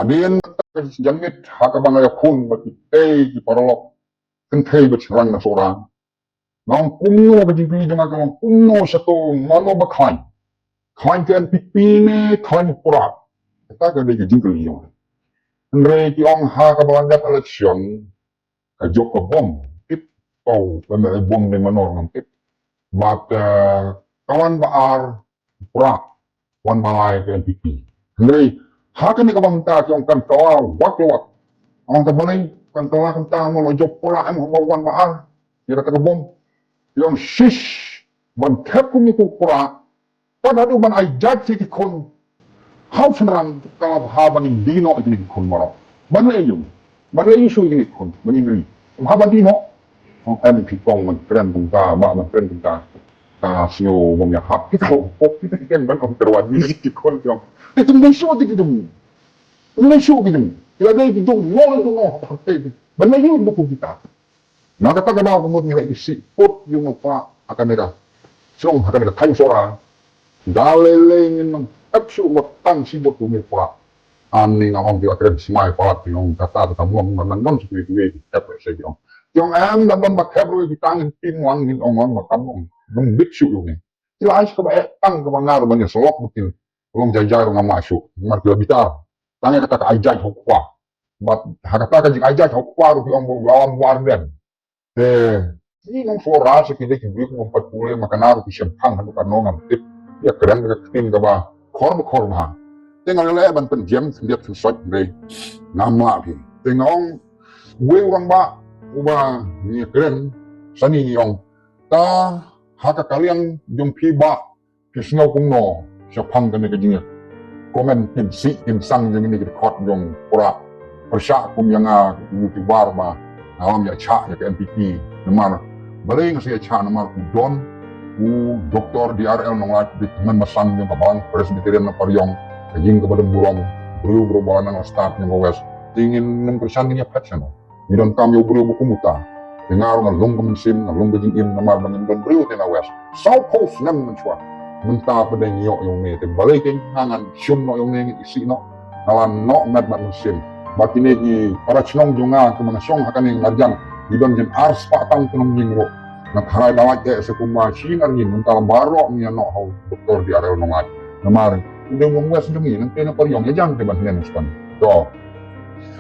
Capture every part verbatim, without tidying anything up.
Hadien ka janmiet ha kaba nga ïakhun bad kitei ki paralok kynthei bad shynrang na Sohra, nga ong kumno, ka jingkylli jong nga ka long kumno shato, mano ba khlaiñ? Khlaiñ ka N P P ne khlaiñ u Prah? Kata ka dei ka jingkylli jong nga. Hynrei ki ong ha kaba la dep election, ka jop ka bom tip, tau ba me bom ne mano ngam tip. Bad ka wan ba ar Prah, wan ba lai ka N P P. Hynrei ha kane kaba mynta ki ong kan tau wat wat. Ong ka balei kan tau kan tau mo lo jop Prah em ba wan ba ar. Ïa kata ka bom. Ki ong shish, ban thep kum ïa u Prah. Pat haduh ban ai jait ïa ki khun ha u shynrang, ka la bha ban ïa die noh ïa ki khun marok. Ban leh aïu? Ban leh aïu shuh ïa ki khun ban ïa die? Bha ban die noh. Ong em, phi kong ban kren kumta, ma ban kren kumta. Ka sngew bym ïahap. Ki khun pop ki kren ban ong tyrwa die ki khun jong. Te tum dei shuh te ki tum. Tum dei shuh ki tum. Ki la dei ki tum ngol tum ngol. Ban leh aïu ba kum kita. Na kata ka daw ka mut ngi la isih put ïa u Prah ha kane ka shnong, ha kane ka thaiñ Sohra. Da lei lei ngin nang ep shuh ba tang shi bot u Prah. Ani nga ong ki la kren smai palat ki ong kata ka tam long nang nang shi kiwei kiwei ki ep se ki ong. Ki ong em da ban ba khep ruh ki tang ngin tim wang ngin ong ong ba tam long. Nang bit shuh ïa u ngi. Ki la ai shi kaba eh tang kaba ngar ban ïa solok ba kin long jai jai ruh ngam lah shuh. Mar ki la bitar. Tang ïa kata ka ai jait ha u kpa. Bad ha kata ka jing ai jait ha u kpa ruh ki ong ba u la wan war den. Te ki nong Sohra sa ki dei ki briew ki ong pat pule ma kane ruh ki shemphang haduh katno ngam tip. Ïa kren ka ktien kaba khor ba khor bha. Te nga leh ban pynjem khyndiat khynsoit dei. Ngam lah phi. Te nga ong uwei u rangbah uba ngi kren sani ngi ong, ta ha ka kaliang jong phi bah, phi sngew kumno shaphang kane ka jingïa comment, kin sih kin sang jong kine ki dkhot jong u Prah pyrshah kum ïa nga u YouTuber ba nga lam ïa chah ïa ka N P P. Namar balei nga sa ïa chah? Namar u don u Doktor D R L Nonglait, dei tymmen basan jong ka Balang Presbyterian na Pariong, ka ïing kaba don burom, briew briew ba nang stad jong ka West. Te ngin nym kyrshan, ngin ïa phet shano? Ngi donkam ïa u briew ba kum uta. Te nga ruh nga lung ka mynsiem, nga lung ka jingim namar ba ngim don briew te na West. Sawphew snem mynshuwa. Mynta pat dei ngi ïoh ïa une, te balei kein nga ngan shim noh ïa une, ngan isih noh. Nga la noh met met mynsiem. Bad kine ki para shnong jong nga kiba nga shong ha kane ka marjan, ki don jin ar spah tang ki nongïing ruh. Nga tharai da lait eh sa kumba shi ngar ïing, mynta la baroh ngi ïa noh ha u Doktor D R L Nonglait. Namar u dei u nong West jong ngi, nangta na Pariong ïa jan te ban hynne nongstad. To.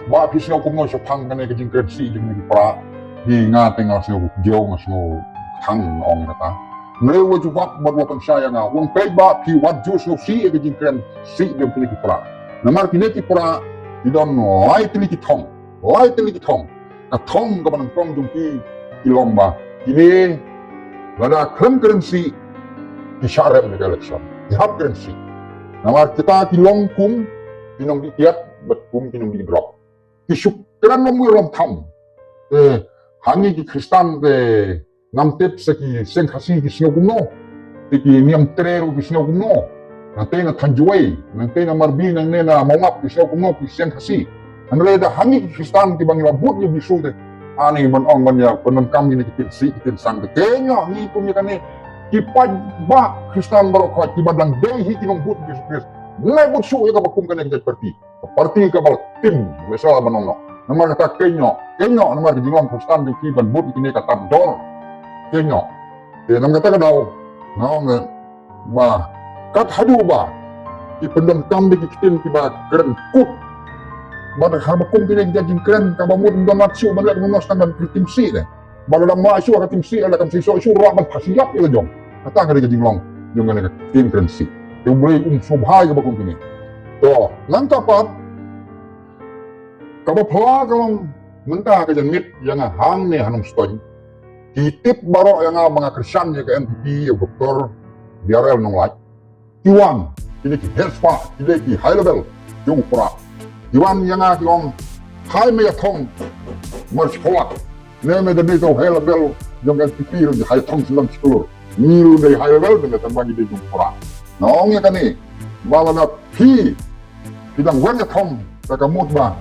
Ba phi sngew kumno shaphang kane ka jingkren sih jong ki Prah? Hi nga te nga sngew jew, nga sngew khang ong kata. Hynrei u jubab bad u pynshai ïa nga, u ong peit ba phi wat ju sngew sih ïa ka jingkren sih jong kine ki Prah. Namar kine ki Prah ki don lai tylli ki thong, lai tylli ki thong. Ka thong kaba nyngkong jong ki, ki long ba kine lada khlem kren sih ki shah rem ïa ka election. Ki hap kren sih. Namar kita ki long kum ki nongdih kiad bad kum ki nongdih drok. Ki shu kren lum wir lum tham. Eh, ha ngi ki Khristan te ngam tip sa ki Seng Khasi ki sngew kumno. Te ki Niam Tre ruh ki sngew kumno. Nangta na Thanjwai, nangta na Marbi, nangta na Mawngap ki sngew kumno ki Seng Khasi. Hynrei da ha ngi ki Khristan kiba ngi la bud ïa u Jisu te, ani ban ong ban ïa pyndonkam ïa kine ki ktien sih ki ktien sang te, kynnoh ngi kum ïa kane. Ki paidbah Khristan baroh khoit kiba dang dei hi ki nongbud Jisu Khrist, ngi bud shuh ïa kaba kum kane ka jait party. Ka party kaba la tim, lehse la ban ong noh. Namar kata kynnoh, kynnoh namar ka jinglong Khristan jong ki ban bud ïa kine ka tad dor. Kynnoh. Te namar kata ka daw nga ong ba kat haduh ba ki pyndonkam da ki ktien kiba kren kut. Bad haba kum kine ki jait jingkren kaba mut ym don wat shuh ban leh kumno, sdang ban kren tim sih te. Ba lada mlah shuh ka tim sih, lada kam shisha shuh ruh ban phah sih ïap ïa la jong. Kata ka dei ka jinglong jong kane ka ktien kren sih. Te U Blei um sngewbha ïa kaba kum kine. To, nangta pat kaba phylla ka long mynta ka janmiet ïa nga hangne ha Nongstoiñ. Ki tip baroh ïa nga ba nga kyrshan ïa ka N P P, ïa u Doktor D R L Nonglait. Ki wan, kine ki heh spah, ki dei ki high level jong u Prah. Ki wan ïa nga ki ong, hai me ïathong, march forward. Ne me da dei ka high level jong ka N P P ruh, ki high thong shlem skulur. Ngi ruh dei high level, dei tang ba ngi dei jong u Prah. Nga ong ïa kane, ba lada phi, phi dang wan ïathong da ka mut ba,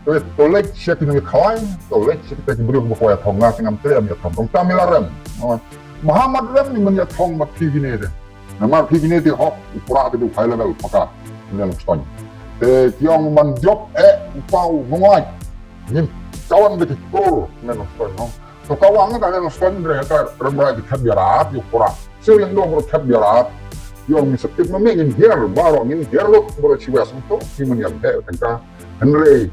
to, to leit sha ki nongïakhlaiñ, to leit sha kita ki briew ba kwah ïathong, nga te ngam treh ïathong. Tang tam ïa la rem. Mahamat rem ni men ïathong bad phi kine te. Namar phi kine te hok, u Prah te dei u high level paka. Ngi la Nongstoiñ. Te ki ong man jop eh u paw nongai. Ngin kawan de ki klur nen ong stoin no. To kawan ka nen ong stoin re ka rembrai ki khat biarat yu pura. Sir yang dong ro khat biarat. Yu ong mi sepit ma me ngin hiar baro ngin hiar lo baro chiwa song to ki mun yang he tengka. Henry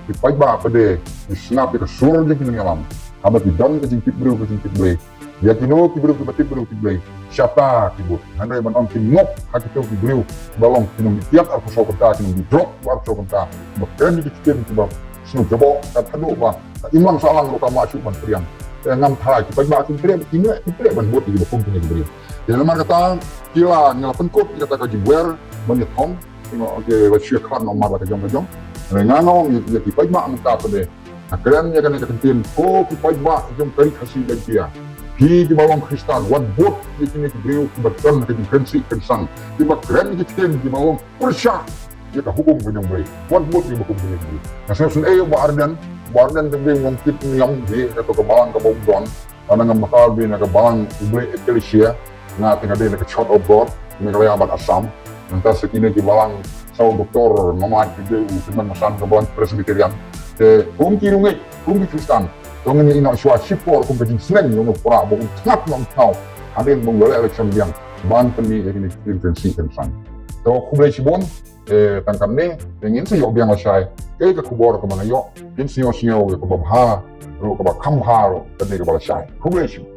ki paidbah pade ni sngap ki sur je ki nyalam. Haba ki don ka jingtip briew ka jingtip briew. Ya kino ki briew ki batip briew ki briew. Shata ki but. Henry ban ong ki ngop ha kito ki briew. Balong ki nong tiap ar ko so kata ki nong drop ar so kata. Ba kren ki kitim ki ba snu jabo ka thadu ba. Imlang salang ro ka ma shu ban priang. Ngam thai ki paidbah ki briew ki ne ki briew ban but ki ba kum ki briew. Ya namar kata kila ngala penkut kata ka jibwer ban ya thong. Tengok ke ba shu khan no mar la ka jong ka jong. Nga ngong ya ki paidbah mengka pade. Kren ya kane ka ktien ko ki paidbah jong ka ri Khasi Jaiñtia. Ki ki ba long Khristan wat bud ya kine ki briew ki ba kren ka jingkren si kren sang. Ki ba kren ki ktien ki ba long pyrshah ya ka hukum ka jong briew. Wat bud ya ka hukum ka jong briew. Nga sngewsynei ba Ardent ba Ardent ka briew ngong kit niam di ka to ka balang ka ba um don. Ana ngam bakal bi na ka balang U Blei Eklesia nga te nga dei na ka Church of God Meghalaya bad Assam. Nangta sa kine ki balang saw doktor nga ma ki dei u Sirman Masan ka balang Presbyterian. Te kum ki rungit kum ki Kristan. To ngin ïa ino shwa shipor kum ka jingsneng ïa u pra ba u tngat nong tngaw. Hadien ba u leh election biang ban pynni ïa kine ki Kristan. To khublei shibun. Tang katne te ngin sa ïoh biang lashai. Kaei ka khubor kaba nga ïoh ngin sa ïoh sngew ïa kaba bha ruh kaba kham bha ruh katne kaba lashai. Khublei shibun.